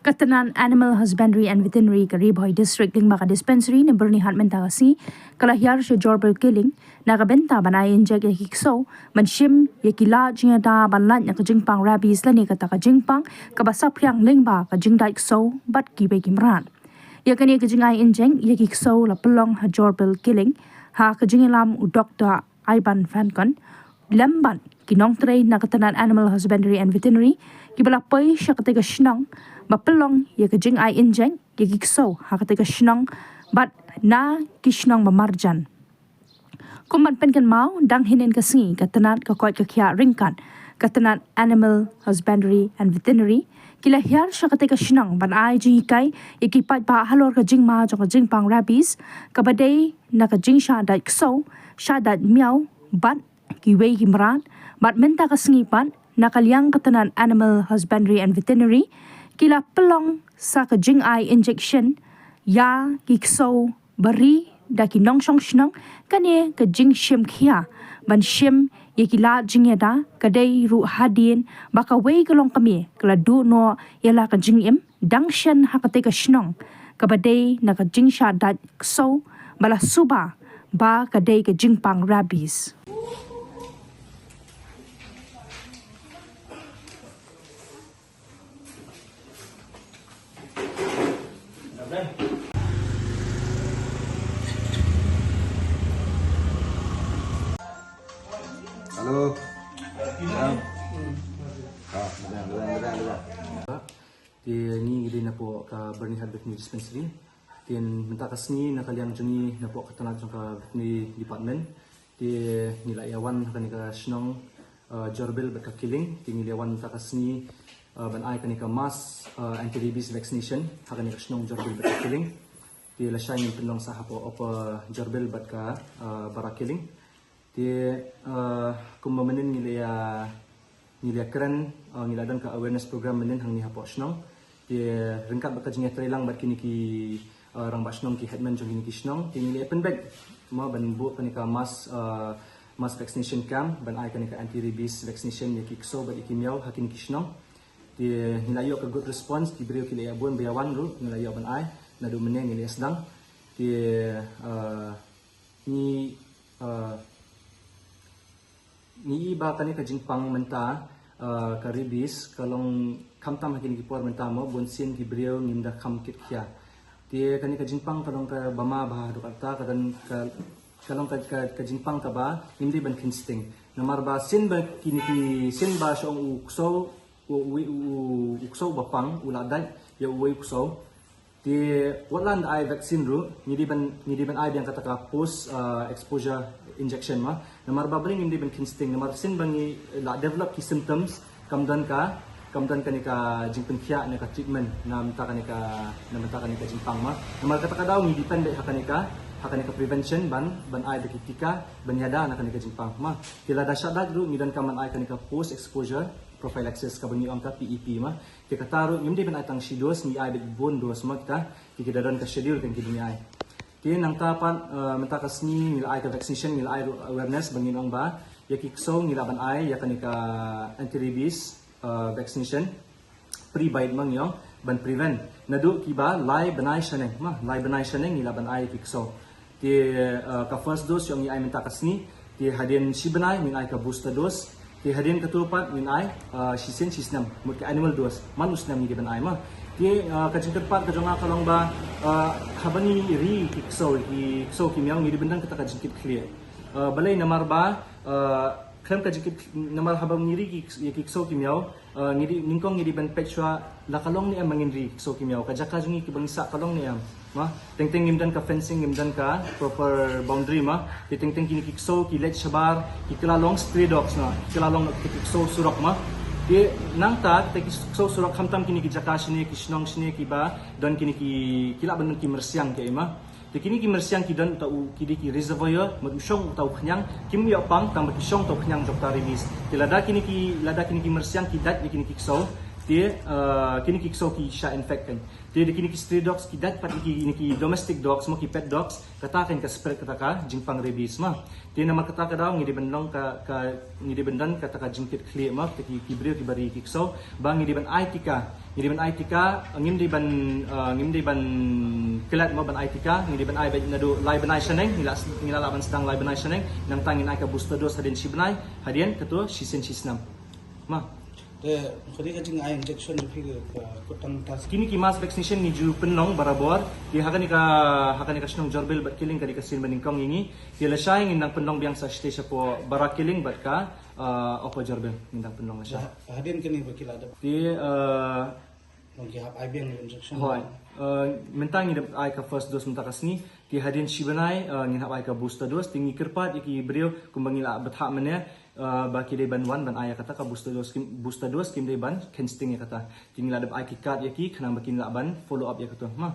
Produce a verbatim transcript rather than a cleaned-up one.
Ka tnat Animal Husbandry and Veterinary ka Ri Bhoi District lyngba ka dispensary na Byrnihat mynta ka sngi ka la hiar sha Jorbil Killing na ka bynta ban ai injek ïa ki ksew ban shim ïa ki lad jingïada ban lait na ka jingpang rabies lane kata ka jingpang kaba saphriang lyngba ka jingdait ksew bad kiwei ki mrad. Ïa kane ka jingai injek ïa ki ksew la pynlong ha Jorbil Killing ha ka jingïalam u Doktor Ivan Fankon lem bad ki nongtrei na ka tnat Animal Husbandry and Veterinary kiba la poi sha katei ka shnong ba pynlong ïa ka jingai injek ïa ki ksew ha katei ka shnong bad na ki shnong ba marjan. Kum ban pynkynmaw, dang hynnin ka sngi ka tnat ka koit ka khiah ryngkat ka tnat Animal Husbandry and Veterinary ki la hiar sha katei ka shnong ban ai jinghikai ïa ki paidbah halor ka jingma jong ka jingpang rabies kaba dei na ka jingshah dait ksew, shah dait miaw bad kiwei ki mrad. Bad mynta ka sngi pat na ka liang ka tnat Animal Husbandry and Veterinary ki la pynlong sa ka jingai injection ïa ki ksew ba ri da ki nongshong shnong kane ka jingshim khia ban shim ïa ki lad jingïada ka dei ruh hadien ba kawei ka longkmie ka la duh noh ïa la ka jingim dang shen ha katei ka shnong kaba dei na ka jingshah dait ksew ba la suba ba ka dei ka jingpang rabies. Hello. Te ngi ngi dei napoh ka Byrnihat Veterinary Dispensary. Te mynta ka sngi na ka liang jong ngi napoh ka tnat jong ka Veterinary Department. Te ngi la ïa wan ha kane ka shnong, uh, Jorbil bad ka Killing. Te ngi la ïa wan mynta ka sngi, uh, ban ai kane ka mass, uh, anti-rabies vaccination ha kane ka shnong Jorbil bad ka Killing. Te lashai ngin pynlong sa hapoh Upper Jorbil bad ka, uh, Bara Killing. Te, uh, kumba mynnin ngi la ïa, ngi la ïa kren, uh, ngi la don ka awareness program mynnin hangne hapoh shnong. Te ryngkat bad ka jingïatreilang bad kine ki, uh, rangbah shnong ki headman jong kine ki shnong. Te ngi la ïa pynbeit mo ban buh kane ka mass, uh, mass vaccination camp ban ai kane ka anti rabies vaccination ïa ki ksew bad ïa ki miaw ha kine ki shnong. Te ngi la ïoh ka good response, ki briew ki la ïa bun ba ïa wan ruh ngi la ïoh ban ai. Naduh mynne ngi la ïa sdang. Te, uh, ngi, uh, ngi i ba kane ka jingpang mynta, uh, ka rabies ka long khamtam ha kine ki por mynta mo, bun sien ki briew ngim da kham kit khia. Te kane ka jingpang ka long kaba ma bha haduh katta, ka don ka, ka long ka, ka, ka jingpang kaba ngim dei ban kheiñ sting. Namar ba sien ba kine ki, sien ba shu ong u ksew, u, u, u, u ksew ba pang u la dait ïa uwei u ksew. Te wat la da ai vaccine ruh ngi dei ban, ngi dei ban ai biang kata ka post, uh, exposure injection mo. Namar ba balei ngim dei ban kheiñ sting, namar sien ba ngi la develop ki symptoms kam don ka, kam don kane ka jingpynkhiah ne ka treatment na bynta kane ka, na bynta kane ka jingpang mo. Namar kata ka daw ngi depend beit ha kane ka, ha kane ka prevention ban, ban ai da ki tika ban ïada na kane ka jingpang mo. Te lada shah dait ruh ngi donkam ban ai kane ka post exposure prophylaxis kaba ngi ong ka P E P mo. Te kata ruh ngim dei ban ai tang shi dose, ngi ai beit bun dose mo kita, ki, ki da don ka schedule kan ki dei ngi ai. Te nangta pat, uh, mynta ka sngi ngi la ai ka vaccination, ngi la ai ruh awareness ba ngin ong ba ïa ki ksew ngi lah ban ai ïa kane ka anti rabies, uh, vaccination, pre-bite mo ngi ong, ban prevent. Naduh kiba lai bnai shaneng mo, lai bnai shaneng ngi lah ban ai ïa ki ksew. Te, uh, ka first dose shu ngi ai mynta ka sngi. Te hadien shi bnai ngin ai ka booster dose. Te hadien katu pat ngin ai, uh, shisien shi snem, mut ka annual dose. Man u snem ngi dei ban ai mo. Te, uh, ka jingkyrpad ka jong nga ka long ba, uh, haba ngi ri ki ksew, ki ksew ki miaw ngi dei ban don kata ka jingkit khlieh. Uh, balei namar ba, uh, khlem ka jingkit, namar haba ngi ri ki, ki ksew ki miaw, uh, ngi dei, nyngkong ngi dei ban peit shuwa la ka long ne em ba ngin ri ki ksew ki miaw, ka jaka jong ngi kiba ngi sah ka long ne em. Mo, teng teng ngim don ka fencing, ngim don ka proper boundary mo. Te teng teng kine ki ksew ki leit shabar, ki kylla long stray dogs mo, ki kylla long ki ksew surok mo. Te nangta te ki ksew surok khamtam kine ki jaka shane, ki shnong shane kiba don kine ki, ki lah ban don ki myrsiang ki ei mo. Te kine ki myrsiang ki don uta u, ki dei ki reservoir, mut u shong uta u khñiang, kim ïoh pang tang ba ki shong uta u khñiang jong uta rabies. Te lada kine ki, lada kine ki myrsiang ki dait ïa kine ki ksew, Te uh, kini ki ksew ki sha infect kan. Te da kini ki stray dogs ki dait pat ki, kini ki domestic dogs mo, ki pet dogs, kata kan ka spread kata ka jingpang rabies ma. Te namar kata ka daw ngi dei ban long ka, ka ngi dei ban don kata ka jingkit khlieh ma, te ki, ki briew ki bari ki ksew ba ngi dei ban ai tika. Ngi dei ban ai tika, ngim dei ban uh, ngim dei ban klet ma ban ai tika. Ngi dei ban ai ba naduh lai bnai shaneng, ngi la, ngi la lah ban sdang lai bnai shaneng. Nangta ngin ai ka booster dose hadien shi bnai, hadien kato shisien shisnem. Ma. Te kadi ka jingai injection jong phi ka kut tang tas. Kini ki mass vaccination ngi ju pynlong barabor. Ki ha kane ka, ha kane ka shnong Jorbil bad Killing kadi ka sien banyngkong ïa ngi. Ki lashai ngin nang pynlong biang sa shatei shapoh Barak Killing bad ka uh, Upper Jorbil ngin nang pynlong lashai. Hadien kini ba ki la dep. Te uh, Nong ki hap ai biang injection. Hoi. Uh, mynta ngi dep ai ka first dose mynta ka sngi. Ki hadien shi bnai uh, ngin hap ai ka booster dose. Te ngi kyrpad ïa ki briew kumba ngi la bthah mynne uh, ba ki dei ban wan ban ai ïa kata ka booster dose, kim, booster dose kim dei ban kheiñ sting ïa kata. Te ngi la dep ai ki card ïa ki khnang ba kin lah ban follow up ïa kato. Ma.